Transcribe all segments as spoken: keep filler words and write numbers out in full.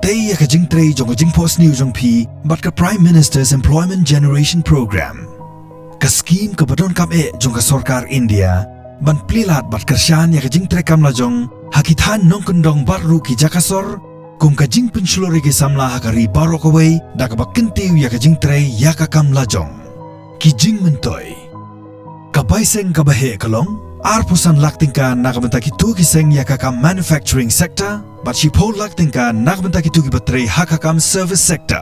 tei ïa ka jingtrei jong ka jingphohsniew jong phi bad ka Prime Minister's Employment Generation Program, ka skhim kaba donkam eh jong ka sorkar India ban plie lad bad kyrshan ïa ka jingtrei kam lajong ha ki thaiñ nongkyndong bad ruh ki jaka sor, kum ka jingpynshlur ïa ki samla ha ka ri baroh kawei da kaba kyntiew ïa ka jingtrei ïa ka kam lajong. Ki jingmyntoi. Ka bai seng kaba heh ka long arphew san lak tyngka na ka bynta kito ki seng ïa ka kam manufacturing sector bad shiphew lak tyngka na ka bynta kito kiba trei ha ka kam service sector.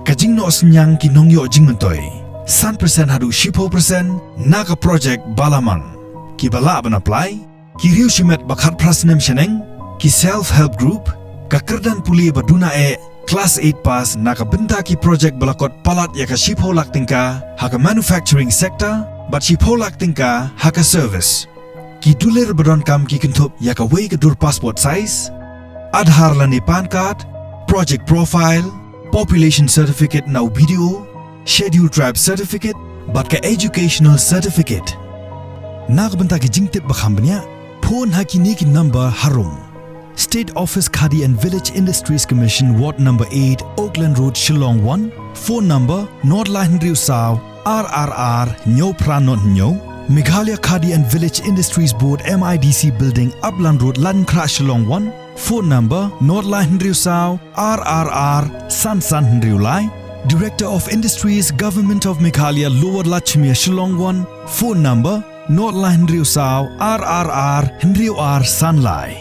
Ka jingnoh synñiang ki nongïoh jingmyntoi, san percent haduh shiphew percent na ka project ba la mang. Kiba lah ban apply, ki riew shimet ba khatphra snem shaneng, ki self help group, ka kyrdan pule ba duna eh, class eight pass na ka bynta ki project ba la kot palat ïa ka shiphew lak tyngka ha ka manufacturing sector bad shiphew lak tyngka ha ka service. Ki dulir ba donkam ki kynthup ïa kawei ka dur passport size, Aadhaar lane PAN card, project profile, population certificate na u BDO, scheduled tribe certificate bad ka educational certificate. Na ka bynta ki jingtip ba kham bniah, phone ha kine ki number harum: State Office Khadi and Village Industries Commission, Ward number eight, Oakland Road, Shillong one. Phone number: nod lai hynriew saw ar ar ar hynñiew phra nod hynñiew. Meghalaya Khadi and Village Industries Board, MIDC Building, Upland Road, Laitumkhrah, Shillong one. Phone number: nod lai hynriew saw ar ar ar san san hynriew lai. Director of Industries, Government of Meghalaya, Lower Lachmere, Shillong one. Phone number: nod lai hynriew saw ar ar ar hynriew ar san lai.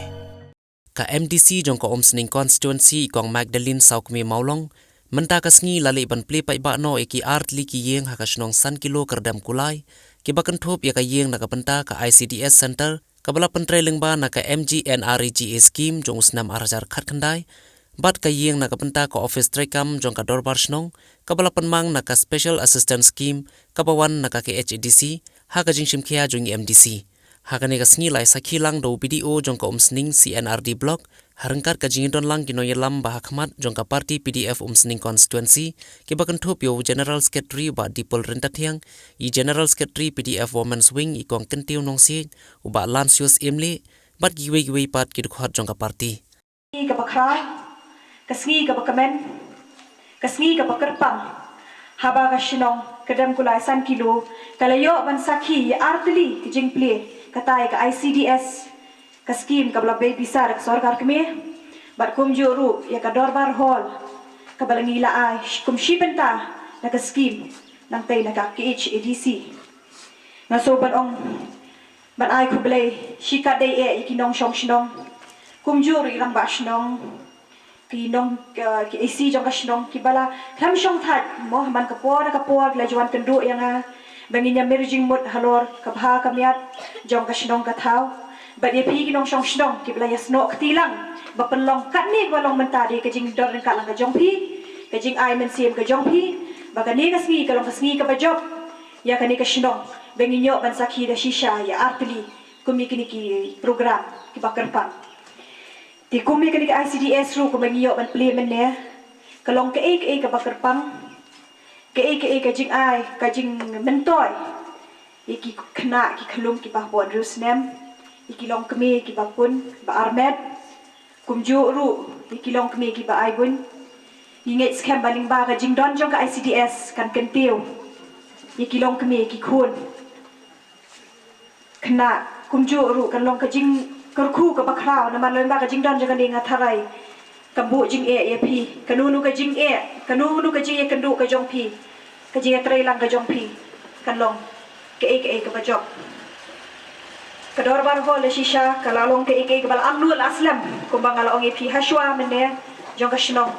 Ka MDC jong ka Umsning Constituency, i Kong Magdalene Sawkmie Mawlong, mynta ka sngi la leit ban plie paidbah noh ïa ki artylli ki ïing ha ka shnong san kilo Kyrdemkulai, kiba kynthup ïa ka ïing na ka bynta ka ICDS Center, kaba la pyntrei lyngba na ka MGNREGA scheme jong u snem ar hajar khatkhyndai, bad ka ïing na ka bynta ka office treikam jong ka dorbar shnong, kaba la pynmang na ka Special Assistance Scheme, kaba wan na ka KHADC, ha ka jingshimkhia jong i MDC. Ha kane ka sngi la ïasakhi lang da u BDO jong ka Umsning C&RD Block, ha ryngkat ka jingdon lang ki nongïalam ba ha khmat jong ka party PDF Umsning Constituency, kiba kynthup ïa u General Secretary Bah Dipul Ryntathiang, i General Secretary PDF Women's Wing i Kong Kyntiew Nongsiej, u Bah Lansius Imli, bad kiwei kiwei pat ki dkhot jong ka party. Ka sngi kaba khraw, ka sngi kaba kmen, ka sngi kaba kyrpang, haba ka shnong Kyrdemkulai san kilo ka la ïoh ban sakhi ïa artylli ka jingplie, kata ïa ka ICDS, ka scheme kaba la bei pisa da ka sorkar kmie, bad kumjuh ruh ïa ka dorbar hall kaba la ngi la ai kum shi bynta na ka scheme nangtei na ka KHADC. Nga sngewbha ban ong, ban ai khublei shikatdei eh ïa ki nongshong shnong, kumjuh ruh i rangbah shnong, ki nong, ki, ki AC jong ka shnong, kiba la khlem shong thait mo, ha man ka por na ka por ki la ju wan kynduh ïa nga ba ngin ïa mir jingmut halor ka bha ka miat jong ka shnong ka thaw. Bad ïa phi ki nongshong shnong kiba la ïasnoh kti lang ba pynlong katne kaba long mynta, dei ka jingdon ryngkat lang ka jong phi, ka jingai mynsiem ka jong phi, ba kane ka sngi ka long ka sngi kaba jop ïa kane ka shnong, ba ngin ïoh ban sakhi da shisha ïa artylli kum ïa kine ki program kiba kyrpang. Te kum ïa kane ka ICDS ruh kumba ngi ïoh ban plie mynne, ka long kaei kaei kaba kyrpang, kaei kaei ka jingai, ka jingmyntoi ïa ki khynnah ki khyllung kiba hapoh hynriew snem, ïa ki longkmie kiba pun ba armet, kumjuh ruh ïa ki longkmie kiba ai buiñ. Ngi ngeit skhem ba lyngba ka jingdon jong ka ICDS kan kyntiew ïa ki longkmie ki khun khynnah, kumjuh ruh kan long ka jingkyrkhu kaba khraw, namar lyngba ka jingdon jong kane nga tharai kan buh jingeh ïa phi. Kano kano ka jingeh, kano kano ka jingïakynduh ka jong phi, ka jingïatreilang ka jong phi kan long kaei kaei kaba jop. Ka dorbar hall la shisha ka la long kaei kaei kaba la angnud la slem, kumba nga la ong ïa phi hashwa mynne jong ka shnong.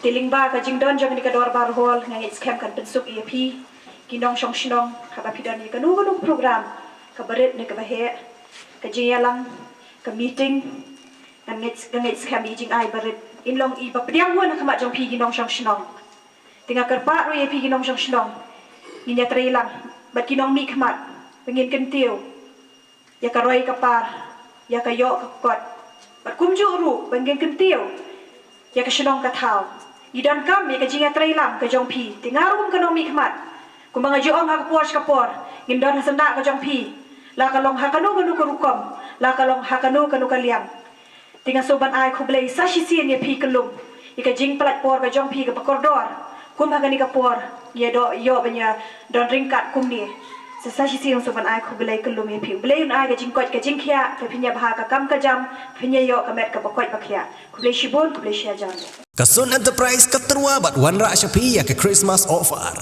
Te lyngba ka jingdon jong kane ka dorbar hall nga ngeit skhem kan pynsuk ïa phi ki nongshong shnong haba phi don ïa kano kano program, kaba rit ne kaba heh, ka jingïalang, ka meeting, nga ngeit, nga ngeit skhem ïa i jingai barit in long iba pdiang hun ha khmat jong phi ki nongshong shnong. Te nga kyrpad ruh ïa phi ki nongshong shnong, ngin ïatreilang bad ki nongmihkhmat ba ngin kyntiew ïa ka roi ka par, ïa ka ïoh ka kot, bad kumjuh ruh ba ngin kyntiew ïa ka shnong ka thaw. Ngi donkam ïa ka jingïatreilang ka jong phi. Te nga ruh kum ka nongmihkhmat, kumba nga ju ong ha ka por sha ka por, ngin don ha syndah ka jong phi, la ka long ha kano kano ka rukom, la ka long ha kano kano ka liang. Te nga sngewbha ban ai khublei sa shisien ïa phi kyllum Ïa ka jingpynlait por ka jong phi kaba kordor, kum ha kane ka por ïa doh ïoh ban ïa don ryngkat kumne. Sa sa shisien sa ban ai khublei kyllum ïa phi. U Blei un ai ka jingkoit ka jingkhiah, ka phin ïa bha ka kam ka jam, phin ïa ïoh ka met kaba koit ba khiah. Khublei shibun, khublei shihajar. Ka Sun Enterprise ka tyrwa bad wanrah sha phi ïa ka Christmas offer.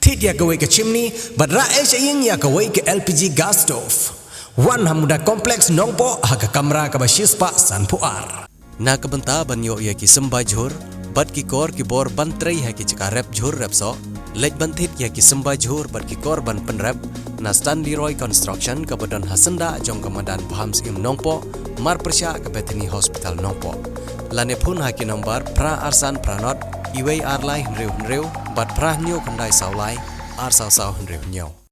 Thied ïa kawei ka chimney bad rah ei sha ïing ïa kawei ka L P G gas stove. Wan ha Muda Complex Nongpoh ha ka kamra kaba shispah sanphew ar. Na ka bynta ban ïoh ïa ki symbai jhur bad ki kor ki bor ban trei ha ki jaka rep jhur rep soh, leit ban thied ïa ki symbai jhur bad ki kor ban pynrep na Stanley Roy Construction kaba don ha syndah jong ka madan Bham Syiem Nongpoh, marpyrshah ka Bethany Hospital Nongpoh. Lane phone ha ki nombar phra ar san phra nod, iwei ar lai hynriew hynriew bad phra hynñiew khyndai saw lai, ar saw saw hynriew hynñiew.